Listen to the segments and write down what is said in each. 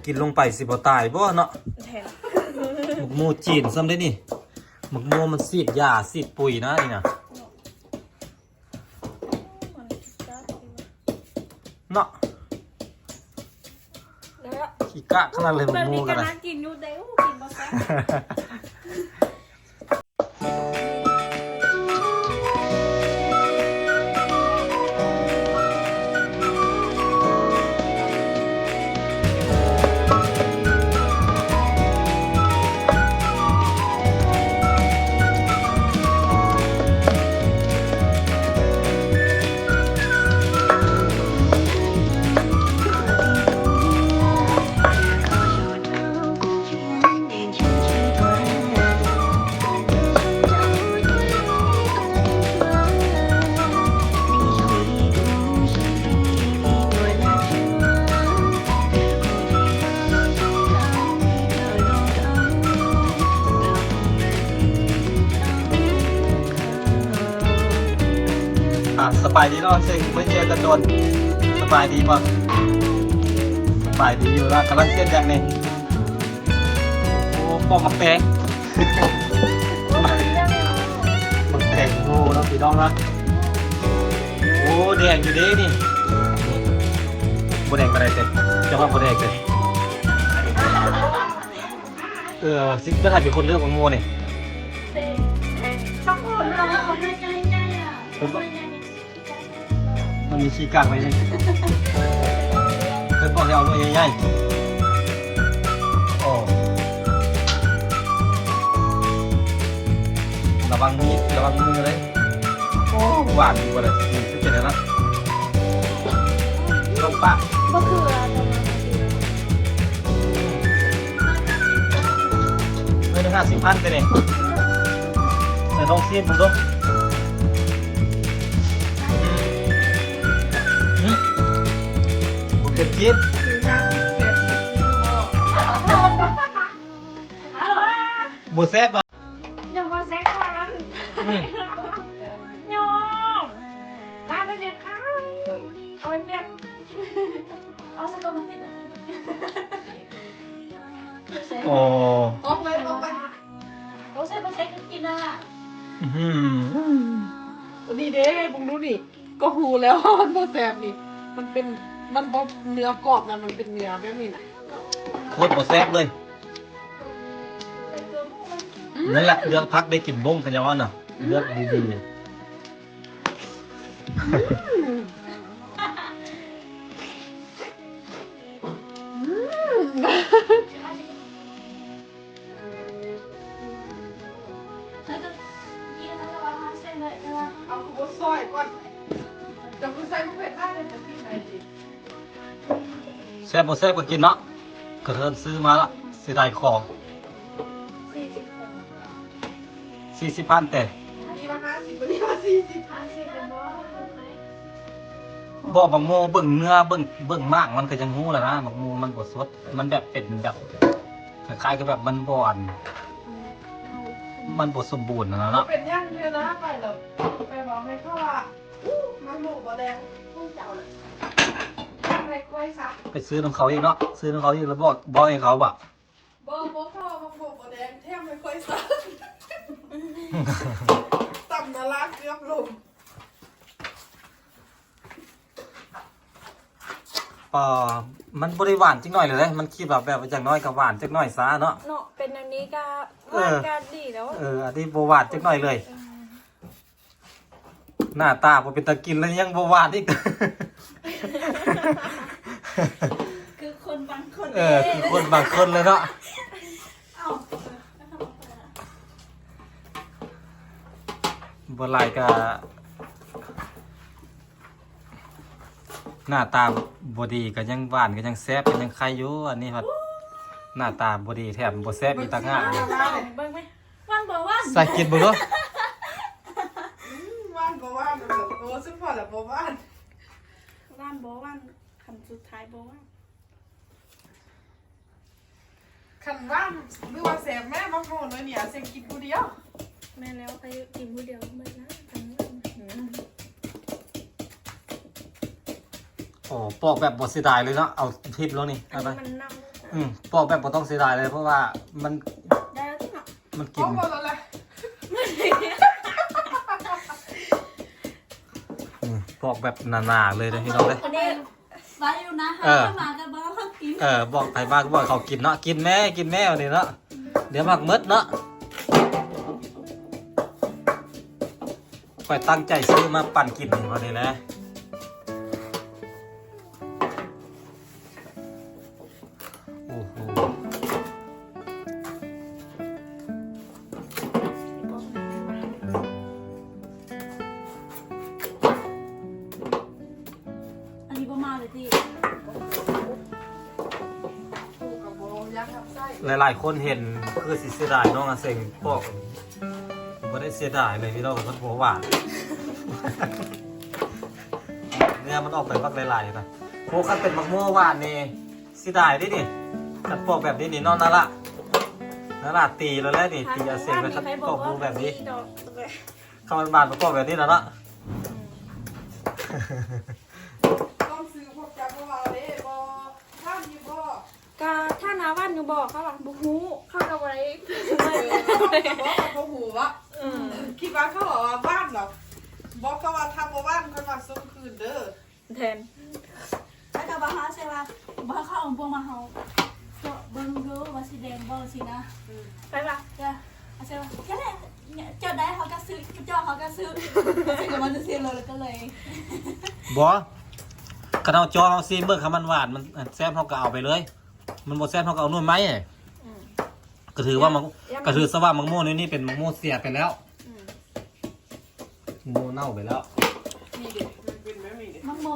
ກິນລົງໄປຊິບໍ່ຕາຍບໍ່ເນາະ? ແທ້ລະ ໝາກໂມຈີນຊ້ຳເດ້ນີ້. ໝາກໂມມັນສີດຢາສີດປຸ໋ຍນະນີ້ນະ. ເນາະ ຂີ້ກາກຂະໜາດເລີຍໝາກໂມກໍໄດ້. ກິນຢູ່ເດ້ ກິນບໍ່ແຊບ. ອ່າ ສະບາຍດີເນາະ ເຊີນ ບໍ່ເຈີກັນດົນ. ສະບາຍດີບໍ່? ສະບາຍດີຢູ່ລະ. ກຳລັງເຮັດຫຍັງນີ້? ໂອ້ ປອກໝາກແຕງ ໝາກແຕງໂມເນາະພີ່ນ້ອງເນາະ. ໂອ້ ແດງຢູ່ເດ້ນີ້. ບໍ່ແດງປານໃດເດ້ ເຈົ້າວ່າບໍ່ແດງເດ້. ເອີ ຊິ ເປັນໃຜເປັນຄົນເລືອກໝາກໂມນີ້? ມັນມີຂີ້ກາກໄວ້ນີ້ ເພິ່ນບອກໃຫ້ເອົາໜ່ວຍໃຫຍ່ໆ. ໂອ້ ລະວັງມີດ ລະວັງມືເລີຍ. ໂອ້ ຫວານຢູ່ບໍ່ໄດ້ ຄືເປັນແນວນັ້ນ. ລົງປາກ ບໍ່ຄື ເງິນຫ້າສິບພັນເດ້ນີ້. ໃສ່ລອງຊີມເບິ່ງດູ. ອືມ ບໍ່ເຜັດຈິດ ບໍ່ແຊບບໍ່? ຍັງບໍ່ແຊບກວ່ານັ້ນ. ອືມ ຍອມ ຮ້ານເດັດຂາດ ເອົາແບບ ເອົາສະກອນມາຕິດ. ໂອ້ ອອກເລີຍ ອອກໄປ. ບໍ່ແຊບ ບໍ່ແຊບ ກິນນະ. ອືມ ນີ້ເດ້ ເບິ່ງດູນີ້ ກໍຮູ້ແລ້ວວ່າມັນບໍ່ແຊບນີ້. ມັນເປັນ ມັນບໍ່ເນື້ອກອບນະ ມັນເປັນເນື້ອແບບນີ້ນະ. ໂຄດບໍ່ແຊບເລີຍ. ນັ້ນແຫຼະ ເລືອກພັກໄດ້ກິນບົ້ງ ເຂົາເຈົ້າວ່ານະ ເລືອກດີໆ. ອືມ ເອົາ ຄືບໍ່ຊອຍກ່ອນ? ເຈົ້າຄືໃສ່ບໍ່ເຜັດຫຼາຍເດ້ ແຊບບໍ່ແຊບກໍກິນເນາະ. ກະເທີນຊື້ມາລະ ເສຍດາຍຂອງ. ສີ່ສິບພັນແຕ່ ນີ້ວ່າຫ້າສິບ ນີ້ວ່າສີ່ສິບ. ບໍ່ ບັກໂມເບິ່ງເນື້ອ ເບິ່ງ ເບິ່ງໝາກມັນກໍຍັງຮູ້ແລ້ວນະ. ບັກໂມມັນບໍ່ສົດ ມັນແບບເປັນແບບ ຄ້າຍໆ ຄືແບບມັນບໍ່ ອັນ ມັນບໍ່ສົມບູນຫັ້ນນະເນາະ. ເປັນຫຍັງເທື່ອນະ ໄປແລ້ວ ໄປເວົ້າໃຫ້ເຂົາວ່າ ໝາກໂມບໍ່ແດງ ຂອງເຈົ້ານະ ແຖມໃຫ້ຂ້ອຍຊະ. ໄປຊື້ນຳເຂົາອີກເນາະ ຊື້ນຳເຂົາອີກແລ້ວບອກ ບອກໃຫ້ເຂົາວ່າ ບໍ່ ບໍ່ພໍ ໝາກໂມບໍ່ແດງ ແຖມໃຫ້ຂ້ອຍຊະ. ຕຳນະລາເກືອບລົ້ມ. ເອີ ມັນບໍ່ໄດ້ຫວານຈັກໜ້ອຍເລີຍເດ້. ມັນຄິດວ່າແບບວ່າຢ່າງໜ້ອຍກໍຫວານຈັກໜ້ອຍຊະເນາະ. ເນາະ ເປັນແນວນີ້ກໍ ເອີ ຫວານກໍດີແລ້ວ. ເອີ ອັນນີ້ບໍ່ຫວານຈັກໜ້ອຍເລີຍ. ເອີ ໜ້າຕາບໍ່ເປັນຕາກິນແລ້ວ ຍັງບໍ່ຫວານອີກ. ຄືຄົນບາງຄົນ ເອີ ເດ້ ຄືຄົນບາງຄົນເລີຍເນາະ. ເອົ້າ ບໍ່ຫຼາຍກະ ໜ້າຕາບໍ່ດີກໍຍັງຫວານ ກໍຍັງແຊບ ກໍຍັງໄຄຢູ່. ອັນນີ້ພັດ ໜ້າຕາບໍ່ດີ ແຖມບໍ່ແຊບອີກຕ່າງຫາກ. ເບິ່ງໄໝ? ຫວານບໍ່ຫວານ? ໃສ່ກິນເບິ່ງເດີ. ອືມ ຫວານບໍ່ຫວານ? ໂອ້ ສຸດພໍລະ ບໍ່ຫວານ. ຫວານບໍ່ຫວານ? ຄຳສຸດທ້າຍບໍ່ຫວານ. ຄັນຫວານ ຫຼືວ່າແຊບແມ້ ໝາກໂມໜ່ວຍນີ້ ເຊງກິນຜູ້ດຽວ. ແມ່ນແລ້ວ ໃຜກິນຜູ້ດຽວເໝິດນະ ຄັນຫວານ. ອືມ ໂອ້ ປອກແບບບໍ່ເສຍດາຍເລີຍເນາະ. ເອົາທິບໂລດນີ້ ອັນນີ້ມັນເນົ່າ. ອືມ ປອກແບບບໍ່ຕ້ອງເສຍດາຍເລີຍ ເພາະວ່າມັນ ໄດ້ແລ້ວຕິເນາະ ມັນກິນ ອືມ ປອກແບບໜາໆເລີຍເດີພີ່ນ້ອງເດີ ອັນນີ້ໄວ້ຢູ່ນະ ເອີ ໃຜມາກໍບໍ່ເອົາເຂົ້າກິນ ເອີ ບອກໃຜມາກໍບໍ່ເອົາເຂົ້າກິນເນາະ ກິນແມ້ ກິນແມ້ ວ່ານີ້ເນາະ ດຽວມັກໝົດເນາະ. ຂ້ອຍຕັ້ງໃຈຊື້ມາປັ່ນກິນນີ້ ບັດນີ້ນະ ໂອ້ໂຫ ອັນນີ້ບໍ່ມາເລີຍຕິ ຫຼາຍໆຄົນເຫັນຄືຊິເສຍດາຍນ້ອງອາເຊັງປອກ ບໍ່ໄດ້ເສຍດາຍເລີຍພີ່ນ້ອງ ມັນບໍ່ຫວານ ເນື້ອມັນອອກໄປບັກຫຼາຍໆນະ ໂອ້ ຄັນເປັນໝາກໂມຫວານນີ້ ເສຍດາຍເດ້ນີ້ ຄັນປອກແບບນີ້ນີ້ເນາະ ນາລະ ນາລະຕີແລ້ວແຫຼະນີ້ ຕີອາເຊັງແລ້ວ ຄັນປອກໝູແບບນີ້ ເຂົ້າບ້ານປອກແບບນີ້ແຫຼະເນາະ ຕ້ອງຊື້ພວກເຈົ້າບໍ່ວ່າເດ້ ບໍ່ ຖາມຢູ່ບໍ່? ກະຖາມວ່າຫວານຢູ່ບໍ່ ເຂົາວ່າບໍ່ຮູ້ ເຂົາກໍບໍ່ໄດ້ ເອີ ເຂົາກໍບອກວ່າບໍ່ຮູ້ວະ ເອີ ຄິດວ່າເຂົາເວົ້າວ່າຫວານເນາະ ບອກເຂົາວ່າຖ້າບໍ່ຫວານຂ້ອຍວ່າສົ່ງຄືນເດີ ແທນ ແລ້ວກໍບອກເຮົາເຊິ່ງວ່າ ບໍ່ໃຫ້ເຂົາເອົາບ່ວງມາເຮົາ ເຈາະເບິ່ງເດີວ່າຊິແດງບໍ່ຊີ້ນະ ອືມ ໄປວ່າ ເຈົ້າ ເອົາເຊິ່ງວ່າ ເຈົ້າແຫຼະ ເຈົ້າໄດ້ເຮົາກໍຊື້ ເຈົ້າເຮົາກໍຊື້ ເຊິ່ງກໍມາຊື້ໂລ ແລ້ວກໍເລີຍ ບໍ່ ຄັນເຮົາເຈາະເຮົາຊີມເບິ່ງ ຄັນມັນຫວານ ມັນແຊບ ເຮົາກໍເອົາໄປເລີຍ ມັນບໍ່ແຊບ ເຮົາກໍເອົາໜ່ວຍໄມ້ ອືມ ກໍຖືວ່າມັກ ກໍຖືຊະວ່າໝາກໂມນີ້ ນີ້ເປັນໝາກໂມເສຍໄປແລ້ວ ອືມ ໝາກໂມເນົ່າໄປແລ້ວ ນີ້ເດ້ ມັນເປັນແບບນີ້ເດ້ ໝາກໂມ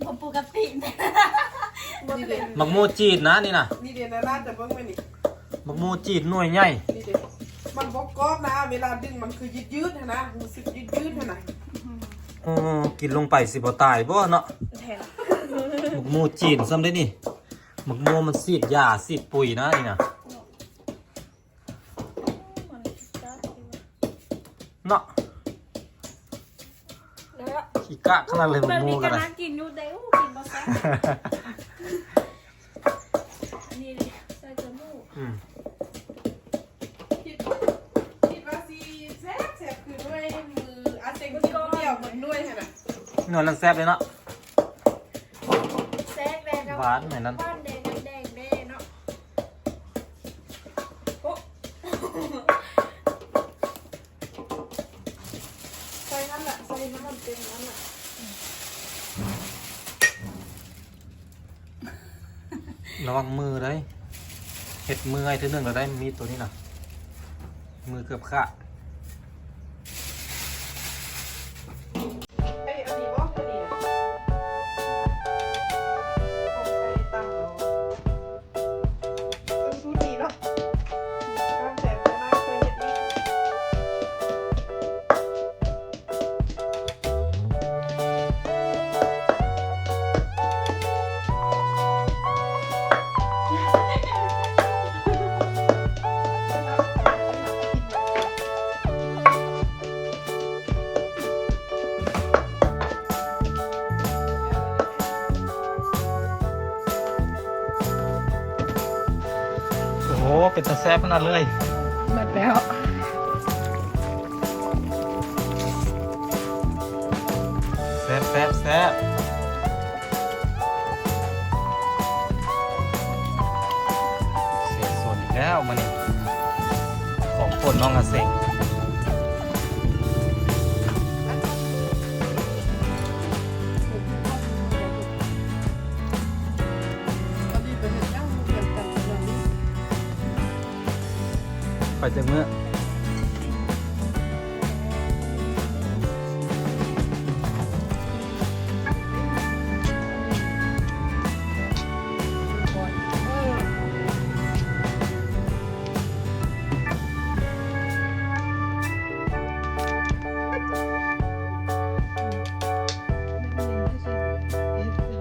ບໍ່ປົກກະຕິ ນີ້ເດ້ ໝາກໂມຈີນນະນີ້ນະ ນີ້ເດ້ ນາລາຈະເບິ່ງໄວ້ນີ້ ໝາກໂມຈີນໜ່ວຍໃຫຍ່ ນີ້ເດ້ ມັນບໍ່ກອບນະ ເວລາດຶງມັນຄືຍືດໆຫັ້ນນະ ຮູ້ສຶກຍືດໆຫັ້ນນະ ໂອ້ ກິນລົງໄປຊິບໍ່ຕາຍບໍ່ເນາະ ແທ້ ໝາກໂມຈີນຊ້ຳເດ້ນີ້ ໝາກໂມມັນສີດຢາສີດປຸ໋ຍນະນີ້ນະ ເນາະ ຂີ້ກາກຂະໜາດເລີຍ ໝາກໂມກໍໄດ້ ກິນຢູ່ເດ້ ກິນບໍ່ແຊບ ອັນນີ້ໃສ່ຕົວໝູ ອືມ ຄິດ ຄິດວ່າຊິແຊບໆ ຄືໜ່ວຍ ມື້ອາເຊັງກິນຜູ້ດຽວໝົດໜ່ວຍຫັ້ນນະ ໜ່ວຍນັ້ນແຊບເລີຍເນາະ ແຊບແລ້ວກໍຫວານ ແມ່ນນັ້ນ ຫວານແດງ ແດງແດ່ເນາະ ໂອ້ ໃສ່ຫັ້ນລະ ໃສ່ໃຫ້ມັນເຕັມນັ້ນລະ ລະວັງມືເດີ້ ເຮັດເມື່ອຍເທື່ອໜຶ່ງລະໄດ້ ມີດໂຕນີ້ນະ ມືເກືອບຂາດ. ເອີ ອັນນີ້ບໍ່ ອັນນີ້ນະ ຕ້ອງໃສ່ຕຳເອົາ ເບິ່ງສູດນີ້ເນາະ ຕຳແຊບຂະໜາດ ເຄີຍເຮັດຢູ່. ໂອ້ໂຫ ເປັນຕາແຊບຂະໜາດເລີຍ ໝົດແລ້ວ ແຊບ ແຊບ ແຊບ. ເສຍສົນອີກແລ້ວມື້ນີ້ ຂອງໂປດນ້ອງອາເຊັງ. ໄປຈັກມື້?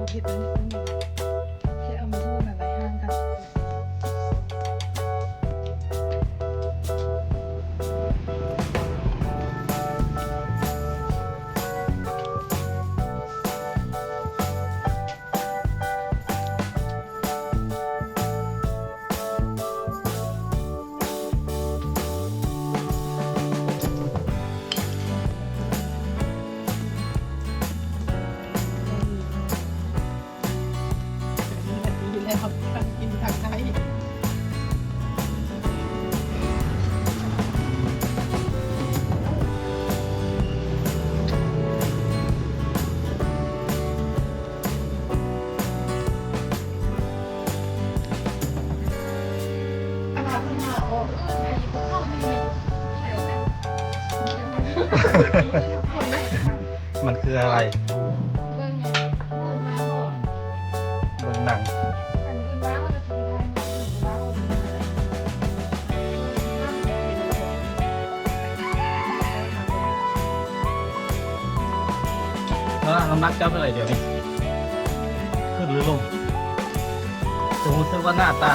ແຄ່ເອົາມາຮູ້ນະ ໄວ້ຫ່າງກັນ. ແລ້ວທັງກິນທັງໄດ້. ມັນຄືອະໄລ? ເບິ່ງ ເບິ່ງໜັງ. ເອີ ນ້ຳໜັກເຈົ້າເທົ່າໃດດຽວນີ້? ຂຶ້ນຫຼືລົງ? ຈະຮູ້ສຶກວ່າໜ້າຕາ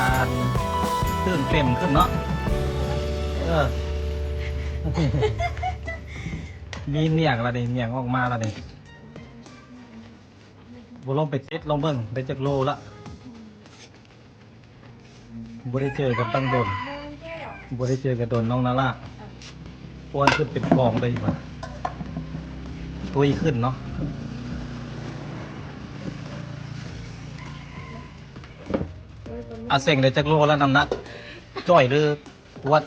ຕື່ນເຕັ້ນຂຶ້ນເນາະ. ເອີ ມີໜ້ຽງລະນີ້ ໜ້ຽງອອກມາລະນີ້. ບໍ່ລອງໄປຕິດລອງເບິ່ງ ໄດ້ຈັກໂລລະ? ບໍ່ໄດ້ເຈີກັນຕັ້ງດົນ ບໍ່ໄດ້ເຈີກັນດົນ ນ້ອງນາລາ ອ້ວນຂຶ້ນເປັນກອງເລີຍວ່າ ຕຸ້ຍຂຶ້ນເນາະ. ອາເສັງໄດ້ຈັກໂລລະ ນ້ຳໜັກ? ຈ່ອຍຫຼືອ້ວນ?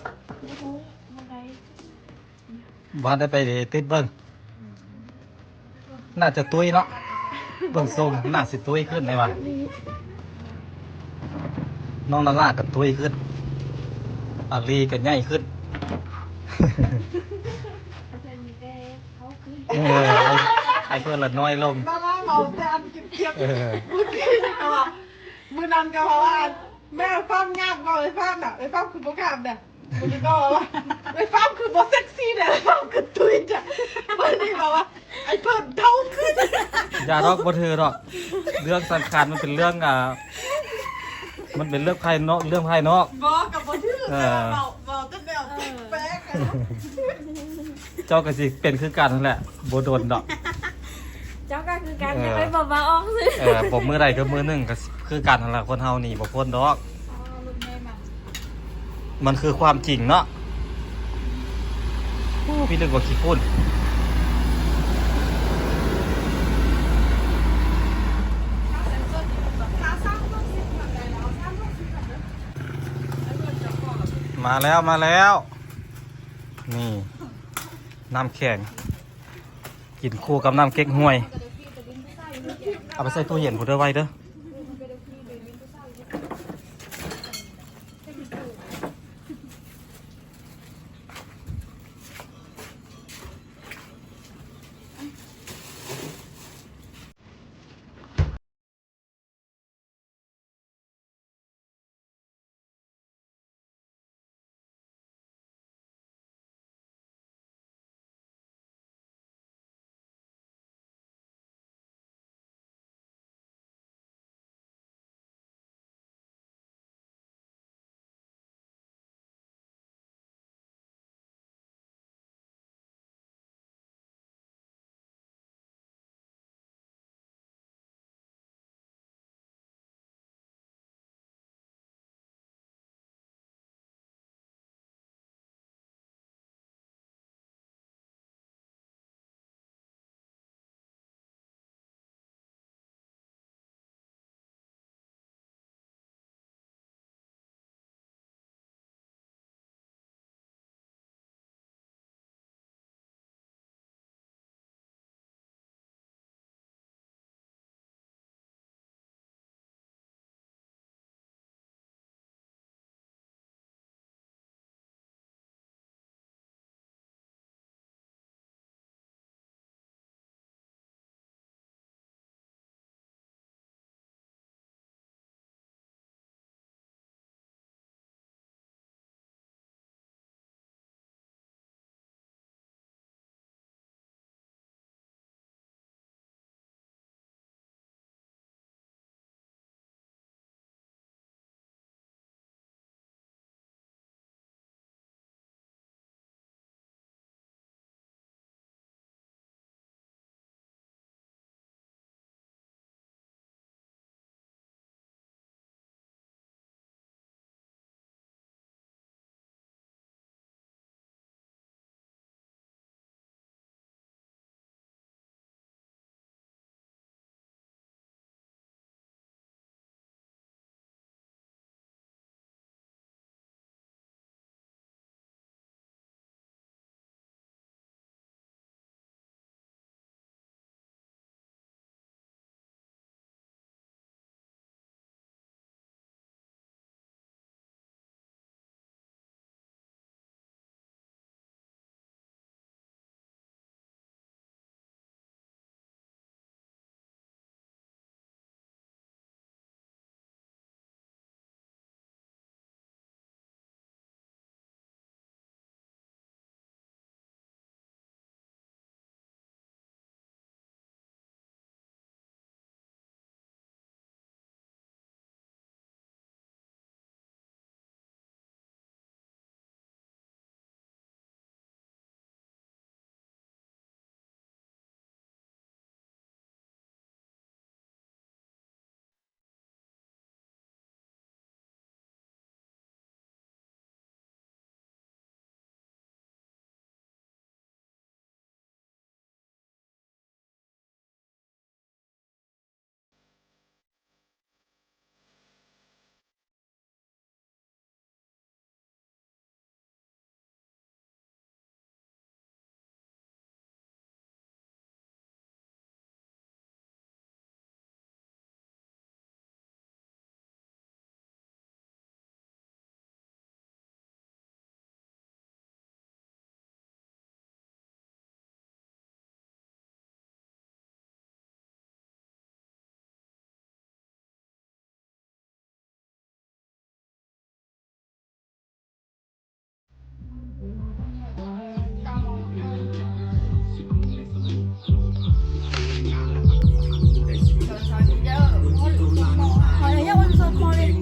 ບໍ່ໄດ້ໄປຕິດເບິ່ງ ໜ້າຈະຕຸ້ຍເນາະ ເບິ່ງຊົງໜ້າຊິຕຸ້ຍຂຶ້ນໄດ້ວ່າ ນ້ອງນາລາກໍຕຸ້ຍຂຶ້ນ ອາລີກໍໃຫຍ່ຂຶ້ນ ເອີ ອ້າຍເພິ່ນລະນ້ອຍລົງ ນາລາເວົ້າແຕ່ອັນເຈັບໆ ເອີ ມື້ກີ້ນີ້ກໍວ່າ ມື້ນັ້ນກໍເວົ້າວ່າ ແມ່ເອື້ອຍຟ້າວຍາກບໍ່ ເອື້ອຍຟ້າວນະ ເອື້ອຍຟ້າວຄືບໍ່ງາມນະ ມື້ນີ້ກໍວ່າ ເອື້ອຍຟ້າວຄືບໍ່ເຊັກຊີນະ ເອື້ອຍຟ້າວຄືຕຸ້ຍຈ້ະ ມື້ນີ້ເວົ້າວ່າ ອ້າຍເພິ່ນເທົ້າຂຶ້ນ. ຢ່າດອກ ບໍ່ຖືດອກ ເລື່ອງສັງຂານມັນເປັນເລື່ອງ ອ່າ ມັນເປັນເລື່ອງພາຍນອກ ເລື່ອງພາຍນອກ. ບໍ່ ກໍບໍ່ຖືກ ເອີ ແຕ່ວ່າເວົ້າ ເວົ້າແຕ່ແນວແປກໆ ເຈົ້າກໍຊິເປັນຄືກັນຫັ້ນແຫຼະ ບໍ່ດົນດອກ. ເຈົ້າກໍຄືກັນ ເອີ ຢ່າໄປບອກວ່າອອກຊື່ ເອີ ບໍ່ມື້ໃດກໍມື້ໜຶ່ງກໍຄືກັນຫັ້ນລະ ຄົນເຮົາໜີບໍ່ພົ້ນດອກ. ອໍ ລົດໃຫຍ່ມາ ມັນຄືຄວາມຈິງເນາະ. ໂອ້ ພີ່ນຶກວ່າຂີ້ຝຸ່ນ. ມາແລ້ວ ມາແລ້ວ ນີ້ ນ້ຳແຂງ ກິນຄູ່ກັບນ້ຳເກັກຮວຍ. ເອົາໄປໃສ່ຕູ້ເຢັນພຸ້ນເດີ ໄວ້ເດີ.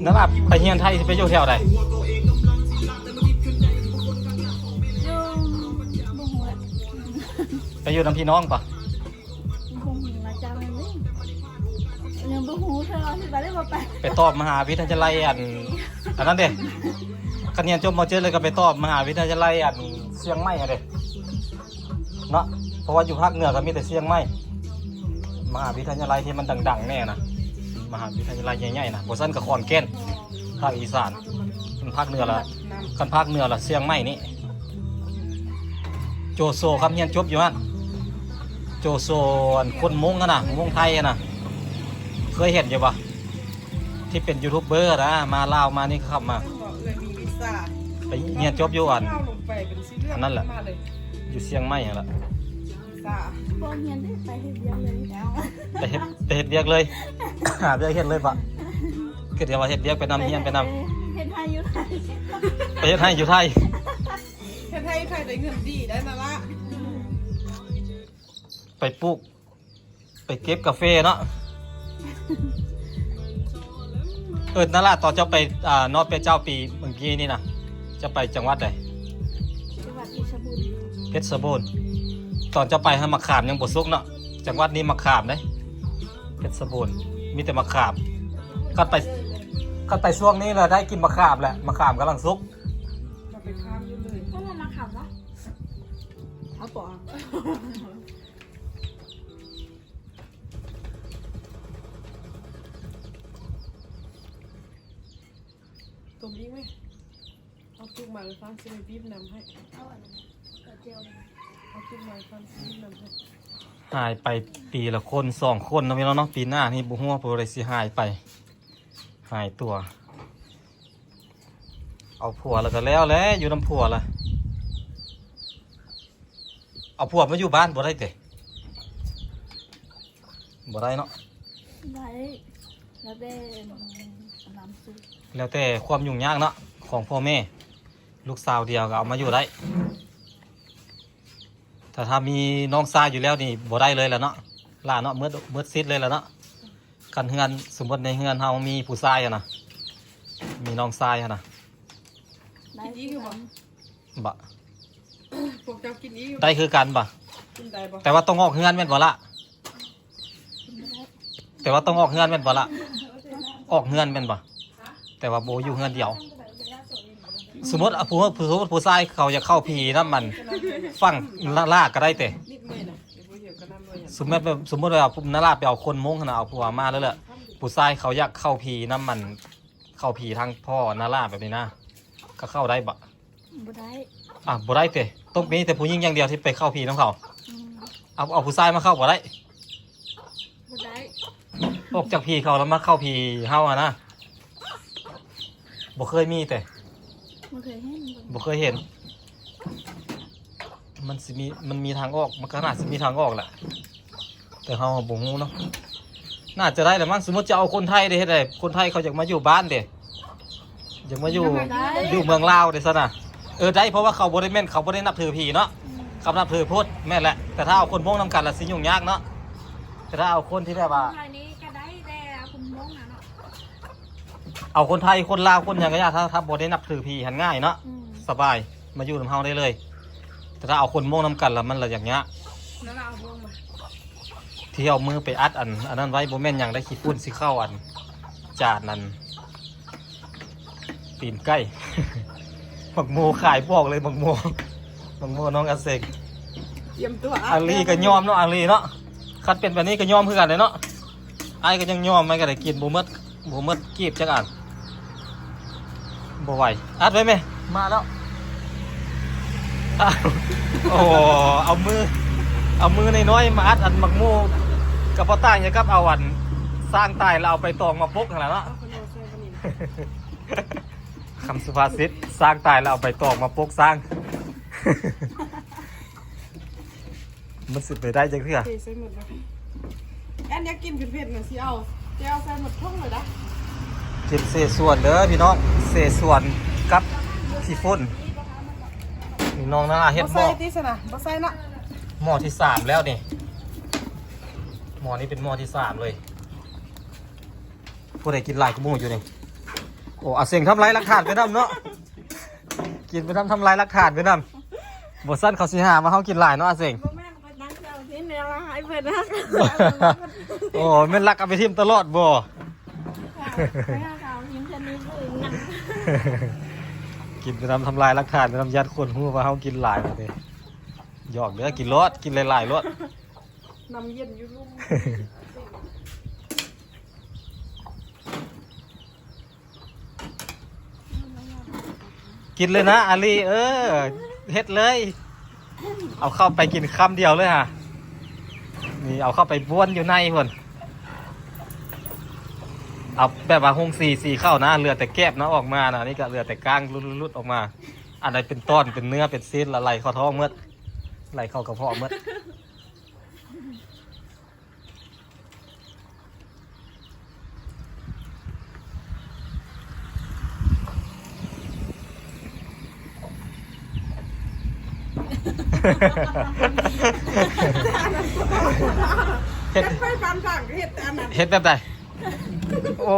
ນາລາໄປຮຽນໄທ ຊິໄປຢູ່ແຖວໃດ? ຢູ່ ບໍ່ຮູ້ແຫຼະ ໄປຢູ່ນຳພີ່ນ້ອງປະ? ບໍ່ຮູ້ລະເຈົ້ານັ້ນເດ້ ຍັງບໍ່ຮູ້ເທື່ອວ່າຊິໄປຫຼືບໍ່ໄປ. ໄປຕໍ່ມະຫາວິທະຍາໄລອັນ ອັນນັ້ນເດ້ ຄັນຮຽນຈົບ ມ.ເຈັດ ແລ້ວກໍໄປຕໍ່ມະຫາວິທະຍາໄລອັນຊຽງໃໝ່ຫັ້ນເດ້ ເນາະ ເພາະວ່າຢູ່ພາກເໜືອກໍມີແຕ່ຊຽງໃໝ່ ມະຫາວິທະຍາໄລທີ່ມັນດັງໆແດ່ນະ ມະຫາວິທະຍາໄລໃຫຍ່ໆນະ ບໍ່ຊັ້ນກໍຂອນແກ່ນ ພາກອີສານ ຄັນພາກເໜືອລະ ຄັນພາກເໜືອລະຊຽງໃໝ່ນີ້ ໂຈໂຊ ຄຳຮຽນຈົບຢູ່ຫັ້ນ ໂຈໂຊ ອັນຄົນມົ້ງຫັ້ນນະ ມົ້ງໄທຫັ້ນນະ ເຄີຍເຫັນຢູ່ບໍ່? ທີ່ເປັນຢູທູບເບີນະ ມາລາວມານີ້ ເຂົາມາ ເພິ່ນບອກເອື້ອຍມີວິຊາ ໄປຮຽນຈົບຢູ່ອັນ ເອົາລົງໄປເປັນຊິເລືອກ ອັນນັ້ນແຫຼະ ມາເລີຍ ຢູ່ຊຽງໃໝ່ຫັ້ນລະ ວິຊາ ບໍ່ຮຽນເດ້ ໄປເຮັດວຽກເລີຍ ໄປເຮັດ ໄປເຮັດວຽກເລີຍ ຫາວຽກເຮັດເລີຍບະ ຄິດວ່າເຮັດວຽກໄປນຳ ຮຽນໄປນຳ ເຮັດໄຮ່ຢູ່ໄທ ໄປເຮັດໄຮ່ຢູ່ໄທ ເຮັດໄຮ່ຢູ່ໄທໄດ້ເງິນດີໄດ໋ນະລະ ໄປປູກ ໄປເກັບກາເຟເນາະ. ເອີ ນາລາ ຕອນເຈົ້າໄປ ອ່າ ນອດເປເຈົ້າປີເມື່ອກີ້ນີ້ນະ ເຈົ້າໄປຈັງຫວັດໃດ? ຈັງຫວັດເພັດຊະບູນ. ເພັດຊະບູນ. ຕອນເຈົ້າໄປຫັ້ນໝາກຂາມຍັງບໍ່ສຸກເນາະ. ຈັງຫວັດນີ້ໝາກຂາມເດ້ ເພັດຊະບູນ ມີແຕ່ໝາກຂາມ. ຄັນໄປ ຄັນໄປຊ່ວງນີ້ລະໄດ້ກິນໝາກຂາມແຫຼະ ໝາກຂາມກຳລັງສຸກ. ເຮົາໄປຄາມຢູ່ເລີຍ. ເອົາໝາກຂາມວະ? ເອົາປອ. ຕົ້ມອີກໄໝ? ເອົາຕຸກມາແລ້ວຟັງຊິໄປບີບນ້ຳໃຫ້. ເອົາອັນນັ້ນກະແຈ່ວ ເອົາຕຸກມາແລ້ວຟັງຊິບີບນ້ຳໃຫ້. ຫາຍໄປປີລະຄົນສອງຄົນເນາະພີ່ນ້ອງເນາະ. ປີໜ້ານີ້ບໍ່ຮູ້ວ່າຜູ້ໃດຊິຫາຍໄປ ຫາຍຕົວ. ເອົາຜົວລະກະແລ້ວແຫຼະ ຢູ່ນຳຜົວລະ. ເອົາຜົວມາຢູ່ບ້ານບໍ່ໄດ້ຕິ? ບໍ່ໄດ້ເນາະ. ໄດ້ ແລ້ວແຕ່ນຳສຸກ ແລ້ວແຕ່ຄວາມຫຍຸ້ງຍາກເນາະ ຂອງພໍ່ແມ່. ລູກສາວດຽວກໍເອົາມາຢູ່ໄດ້. ຖ້າ ຖ້າມີນ້ອງຊາຍຢູ່ແລ້ວນີ້ບໍ່ໄດ້ເລີຍລະເນາະ ຫຼາເນາະ. ໝົດ ໝົດສິດເລີຍລະເນາະ. ຄັນເຮືອນ ສົມມຸດໃນເຮືອນເຮົາມີຜູ້ຊາຍຫັ້ນນະ ມີນ້ອງຊາຍຫັ້ນນະ ໄດ້ຄືກັນ. ບະ ພວກເຈົ້າກິນອີກ ໄດ້ຄືກັນບະ? ກິນໄດ້ບໍ່? ແຕ່ວ່າຕ້ອງອອກເຮືອນແມ່ນບໍ່ລະ? ແຕ່ວ່າຕ້ອງອອກເຮືອນແມ່ນບໍ່ລະ? ອອກເຮືອນແມ່ນບໍ່? ແຕ່ວ່າບໍ່ຢູ່ເຮືອນດຽວ. ສົມມຸດ ຜູ້ ສົມມຸດຜູ້ຊາຍເຂົາຢາກເຂົ້າຜີນຳອັນຝັ່ງນາລາກໍໄດ້ເຕ. ສົມມຸດ ສົມມຸດວ່ານາລາໄປເອົາຄົນມົ້ງຫັ້ນນະ ເອົາຜົວມາແລ້ວແຫຼະ ຜູ້ຊາຍເຂົາຢາກເຂົ້າຜີນຳອັນ ເຂົ້າຜີທາງພໍ່ນາລາແບບນີ້ນະ ເຂົາເຂົ້າໄດ້ບໍ່? ບໍ່ໄດ້. ອ່າ ບໍ່ໄດ້ເຕ. ຕ້ອງມີແຕ່ຜູ້ຍິງຢ່າງດຽວທີ່ໄປເຂົ້າຜີນຳເຂົາ. ອືມ ເອົາ ເອົາຜູ້ຊາຍມາເຂົ້າບໍ່ໄດ້? ບໍ່ໄດ້. ອອກຈາກຜີເຂົາແລ້ວມາເຂົ້າຜີເຮົາຫັ້ນນະ ບໍ່ເຄີຍມີເຕ. ບໍ່ເຄີຍເຫັນ ບໍ່ເຄີຍເຫັນ. ມັນຊິມີ ມັນມີທາງອອກ ມັນກໍໜ້າຊິມີທາງອອກແຫຼະ ແຕ່ເຮົາບໍ່ຮູ້ເນາະ. ໜ້າຈະໄດ້ແຫຼະມັ້ງ. ສົມມຸດຈະເອົາຄົນໄທເດ້ ເຮັດໃດ? ຄົນໄທເຂົາຢາກມາຢູ່ບ້ານເດ້ ຢາກມາຢູ່ ໄດ້ ຢູ່ເມືອງລາວເດ້ຊັ້ນນະ. ເອີ ໄດ້ ເພາະວ່າເຂົາບໍ່ໄດ້ແມ່ນ ເຂົາບໍ່ໄດ້ນັບຖືຜີເນາະ. ອືມ ເຂົານັບຖືພຸດ ແມ່ນແຫຼະ. ແຕ່ຖ້າເອົາຄົນມົ້ງນຳກັນລະຊິຫຍຸ້ງຍາກເນາະ. ແຕ່ຖ້າເອົາຄົນທີ່ແບບວ່າ ຄົນໄທນີ້ກໍໄດ້ ແຕ່ເອົາຄົນມົ້ງນະເນາະ. ເອົາຄົນໄທ ຄົນລາວ ຄົນຫຍັງກໍຢ່າ ຖ້າ ຖ້າບໍ່ໄດ້ນັບຖືຜີຫັ້ນງ່າຍເນາະ. ອືມ ສະບາຍ ມາຢູ່ນຳເຮົາໄດ້ເລີຍ. ແຕ່ຖ້າເອົາຄົນມົ້ງນຳກັນລະ ມັນລະຢາກຍາກ. ນັ້ນລະເອົາມົ້ງມາ ທີ່ເອົາມືໄປອັດອັນ ອັນນັ້ນໄວ້ ບໍ່ແມ່ນຫຍັງໄດ໋ ຂີ້ຝຸ່ນຊິເຂົ້າອັນ ຈານນັ້ນ ຕີນໄກ່. ໝາກໂມຂາຍ ບອກເລີຍ ໝາກໂມ ໝາກໂມນ້ອງອາເຊັງ. ຕຽມຕົວ ອາລີກໍຍອມເນາະ ອາລີເນາະ. ຄັນເປັນແບບນີ້ກໍຍອມຄືກັນເດ້ເນາະ. ອ້າຍກໍຍັງຍອມ ມັນກໍໄດ້ກິນບໍ່ໝົດ ບໍ່ໝົດກີບຈັກອັນ. ບໍ່ໄຫວ ອັດໄວ້ແມ່. ມາແລ້ວ. ອ້າວ ໂອ້ ເອົາມື ເອົາມືນ້ອຍໆມາອັດອັນໝາກໂມ ກໍບໍ່ຕ່າງຫຍັງກັບເອົາອັນຊ້າງຕາຍແລ້ວເອົາໃບຕອງມາປົກຫັ້ນລະເນາະ. ຄຳສຸພາສິດ ຊ້າງຕາຍແລ້ວເອົາໃບຕອງມາປົກຊ້າງ. ມັນຊິໄປໄດ້ຈັກເທື່ອ. ເທໃສ່ໝົດເລີຍ. ແອນຢາກກິນເຜັດໆນະ ຊິເອົາແຈ່ວໃສ່ໝົດຖົງເລີຍນະ. ກິນເສສວນເດີພີ່ນ້ອງ ເສສວນກັບຂີ້ຝຸ່ນ. ນີ້ນ້ອງນາລາເຮັດໝໍ້ ບໍ່ໃສ່ຕິຊັ້ນນະ ບໍ່ໃສ່ເນາະ. ໝໍ້ທີສາມແລ້ວນີ້ ໝໍ້ນີ້ເປັນໝໍ້ທີສາມເລີຍ. ຜູ້ໃດກິນຫຼາຍກວ່າໝູ່ຢູ່ນີ້? ໂອ້ ອາເສັງທຳລາຍຫຼັກຖານໄປນຳເນາະ ກິນໄປນຳ ທຳລາຍຫຼັກຖານໄປນຳ. ບໍ່ຊັ້ນເຂົາຊິຫາວ່າເຮົາກິນຫຼາຍເນາະ ອາເສັງ. ບໍ່ແມ່ນ ໄປນັ່ງເຈົ້າກິນແນວລະຫາຍເພິ່ນນະ. ໂອ້ ແມ່ນລັກເອົາໄປຖິ້ມຕະຫຼອດບໍ່? ຂ້ອຍຫາເອົາຖິ້ມເທື່ອໜຶ່ງເລີຍນະ. ກິນໄປນຳ ທຳລາຍຫຼັກຖານໄປນຳ ຢ້ານຄົນຮູ້ວ່າເຮົາກິນຫຼາຍເດ້. ຫຍອກເດີ້ ກິນໂລດ ກິນຫຼາຍໆໂລດ. ນ້ຳເຢັນຢູ່ລຸ່ມ. ກິນເລີຍນະ ອາລີ ເອີ ເຮັດເລີຍ. ເອົາເຂົ້າໄປກິນຄຳດຽວເລີຍຫາ. ນີ້ ເອົາເຂົ້າໄປບ້ວນຢູ່ໃນພຸ້ນ. ເອົາແບບວ່າໂຮງສີ ສີເຂົ້ານະ ເຫຼືອແຕ່ແກບນະອອກມານະ. ນີ້ກະເຫຼືອແຕ່ກ້າງຫຼຸດໆອອກມາ. ອັນໃດເປັນຕ່ອນ ເປັນເນື້ອ ເປັນຊີ້ນ ລະໄຫຼເຂົ້າທ້ອງໝົດ ໄຫຼເຂົ້າກະເພາະໝົດ. ເຮັດ ເຮັດໄປປານຜັງ ເຮັດແຕ່ອັນນັ້ນ ເຮັດແບບໃດ? ໂອ້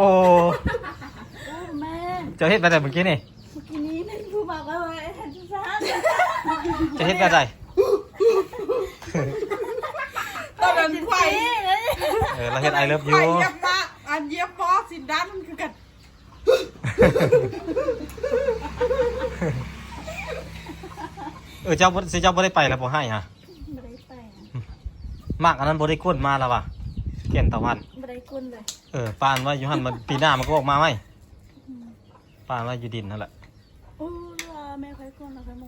ໂອ້ແມ່ ເຈົ້າເຮັດແບບໃດມື້ກີ້ນີ້? ມື້ກີ້ນີ້ເປັນຜູ້ມັກເອົາໄວ້ໃຫ້ທຸກທ່ານ. ຈະເຮັດແບບໃດ? ຕອນນັ້ນໄຂ ເອີ ລາວເຮັດ I love you ໄຂຢຽບມາ ອັນຢຽບໝໍ້ຊິນດ້ານມັນຄືກັນ. ເອີ ເຈົ້າບໍ່ ເຈົ້າບໍ່ໄດ້ໄປລະບໍ່ໃຫ້ຫາ? ບໍ່ໄດ້ໄປ. ໝາກອັນນັ້ນບໍ່ໄດ້ກົນມາລະຫວາ? ແກ່ນຕາວັນ ບໍ່ໄດ້ກົນເລີຍ. ເອີ ປານໄວ້ຢູ່ຫັ້ນ ມັນ ປີໜ້າມັນກໍອອກມາໃໝ່. ອືມ ປານໄວ້ຢູ່ດິນຫັ້ນແຫຼະ. ໂອ້ ແມ່ຂ້ອຍກົນແລ້ວ ຂ້ອຍໂມ.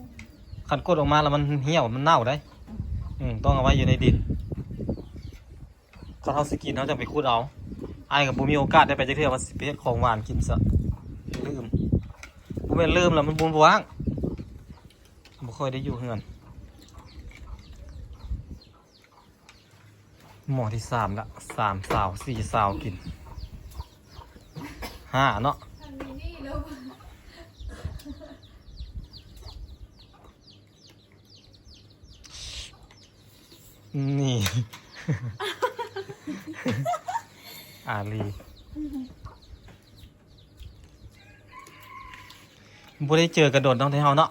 ຄັນກົນອອກມາແລ້ວມັນຫ່ຽວ ມັນເນົ່າໄດ໋. ອືມ ອືມ ຕ້ອງເອົາໄວ້ຢູ່ໃນດິນ. ຄັນເຮົາຊິກິນ ເຮົາຈັ່ງໄປຂຸດເອົາ. ອ້າຍກໍບໍ່ມີໂອກາດໄດ້ໄປຈັກເທື່ອ ວ່າຊິໄປເຮັດຂອງຫວານກິນຊະ. ລືມ ບໍ່ແມ່ນລືມລະ ມັນບໍ່ວ່າງ ບໍ່ຄ່ອຍໄດ້ຢູ່ເຮືອນ. ໝໍ້ທີສາມລະ ສາມສາວ ສີ່ສາວກິນ ຫ້າເນາະ. ນີ້ ອາລີ ບໍ່ໄດ້ເຈີກັນດົນເນາະ ເຮົາເນາະ.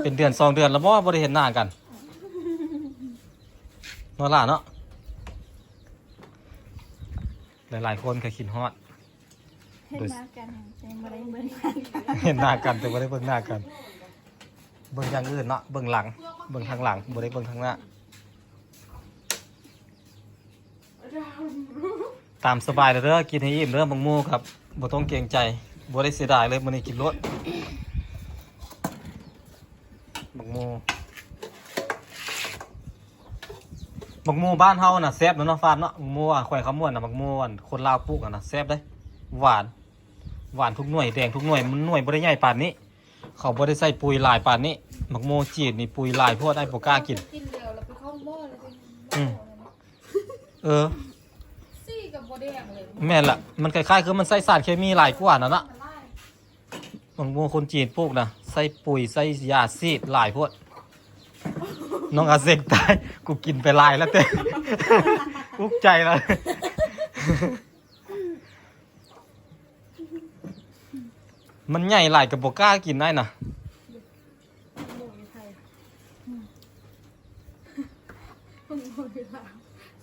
ເປັນເດືອນສອງເດືອນແລ້ວບໍ່ ບໍ່ໄດ້ເຫັນໜ້າກັນເນາະຫຼ້າເນາະ. ຫຼາຍໆຄົນກໍຄິດຮອດ. ເຫັນໜ້າກັນແຕ່ບໍ່ໄດ້ເບິ່ງ ເຫັນໜ້າກັນແຕ່ບໍ່ໄດ້ເບິ່ງໜ້າກັນ. ເບິ່ງຢ່າງອື່ນເນາະ ເບິ່ງຫຼັງ ເບິ່ງທາງຫຼັງ ບໍ່ໄດ້ເບິ່ງທາງໜ້າ. ຕາມສະບາຍເດີ ກິນໃຫ້ອີ່ມເດີ. ບັກໂມກັບ ບໍ່ຕ້ອງເກງໃຈ ບໍ່ໄດ້ເສຍດາຍເລີຍ ມື້ນີ້ກິນໂລດ. ບັກໂມ ບັກໂມບ້ານເຮົານະແຊບເນາະ ຟາດເນາະ. ບັກໂມ ອາ ແຂວງຄຳມ່ວນນະ ບັກໂມ ອັນຄົນລາວປູກຫັ້ນນະ ແຊບເດ້. ຫວານ ຫວານທຸກໜ່ວຍ ແດງທຸກໜ່ວຍ. ມັນໜ່ວຍບໍ່ໄດ້ໃຫຍ່ປານນີ້ ເຂົາບໍ່ໄດ້ໃສ່ປຸ໋ຍຫຼາຍປານນີ້. ບັກໂມຈີນນີ້ປຸ໋ຍຫຼາຍໂພດ ອ້າຍບໍ່ກ້າກິນ. ກິນແລ້ວລະໄປເຂົ້າໝໍ້ລະເປັນ ອືມ ເອີ ສີກໍບໍ່ແດງເລີຍ. ແມ່ນລະ ມັນຄ້າຍໆຄືມັນໃສ່ສານເຄມີຫຼາຍກວ່ານັ້ນນະ. ບັກໂມຄົນຈີນປູກນະ ໃສ່ປຸ໋ຍ ໃສ່ຢາສີດຫຼາຍໂພດ. ນ້ອງອາເຊັກຕາຍ ກູກິນໄປຫຼາຍແລ້ວແຕ່ ອຸກໃຈລະ. ມັນໃຫຍ່ຫຼາຍກໍບໍ່ກ້າກິນໄດ້ນະ.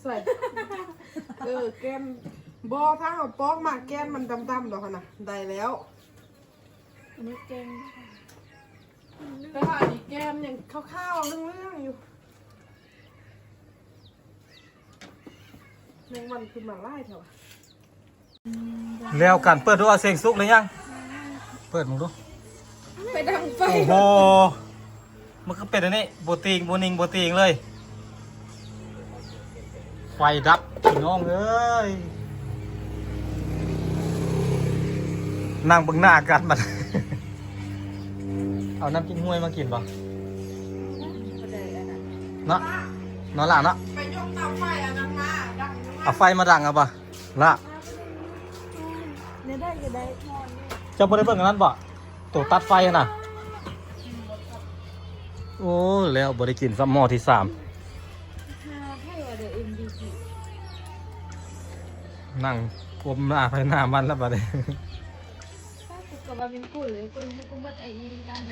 ໃສ່ ເອີ ແກ່ນ ບໍ່ ຖ້າເຮົາປອກມາແກ່ນມັນດຳໆດອກຫັ້ນນະ ໄດ້ແລ້ວ. ອັນນີ້ແກ່ນ ແຕ່ວ່າອັນນີ້ແກ່ນຍັງຂາວໆເຫຼືອງໆຢູ່. ແມງວັນຄືມາຫຼາຍແທ້ວະ. ແລ້ວກັນ ເປີດດູ ອາເສັງ ສຸກຫຼືຍັງ? ເປີດເບິ່ງດູ. ໄປດັງໄຟ. ໂອ້ໂຫ ມັນຄືເປັນອັນນີ້ ບໍ່ຕີງ ບໍ່ນິ່ງ ບໍ່ຕີງເລີຍ. ໄຟດັບ ພີ່ນ້ອງເອີຍ. ນັ່ງເບິ່ງໜ້າກັນບັດ. ເອົານ້ຳເກັກຮວຍມາກິນບໍ່? ບໍ່ໄດ້ອັນນັ້ນ ເນາະ ເນາະຫຼ້າເນາະ. ໄປຍົກເຕົາໄຟອັນນັ້ນມາ ດັງຢູ່. ເອົາໄຟມາດັງເອົາບໍ່? ລະ ແນວໃດກໍໄດ້. ເຈົ້າບໍ່ໄດ້ເບິ່ງອັນນັ້ນບໍ່? ໂຕຕັດໄຟຫັ້ນນະ. ໂອ້ ແລ້ວບໍ່ໄດ້ກິນຊ້ຳໝໍ້ທີສາມ. ນັ່ງກົ້ມໜ້າໃຜໜ້າມັນລະບັດນີ້. Kau babin pule, pun hukum buat ai iri kan.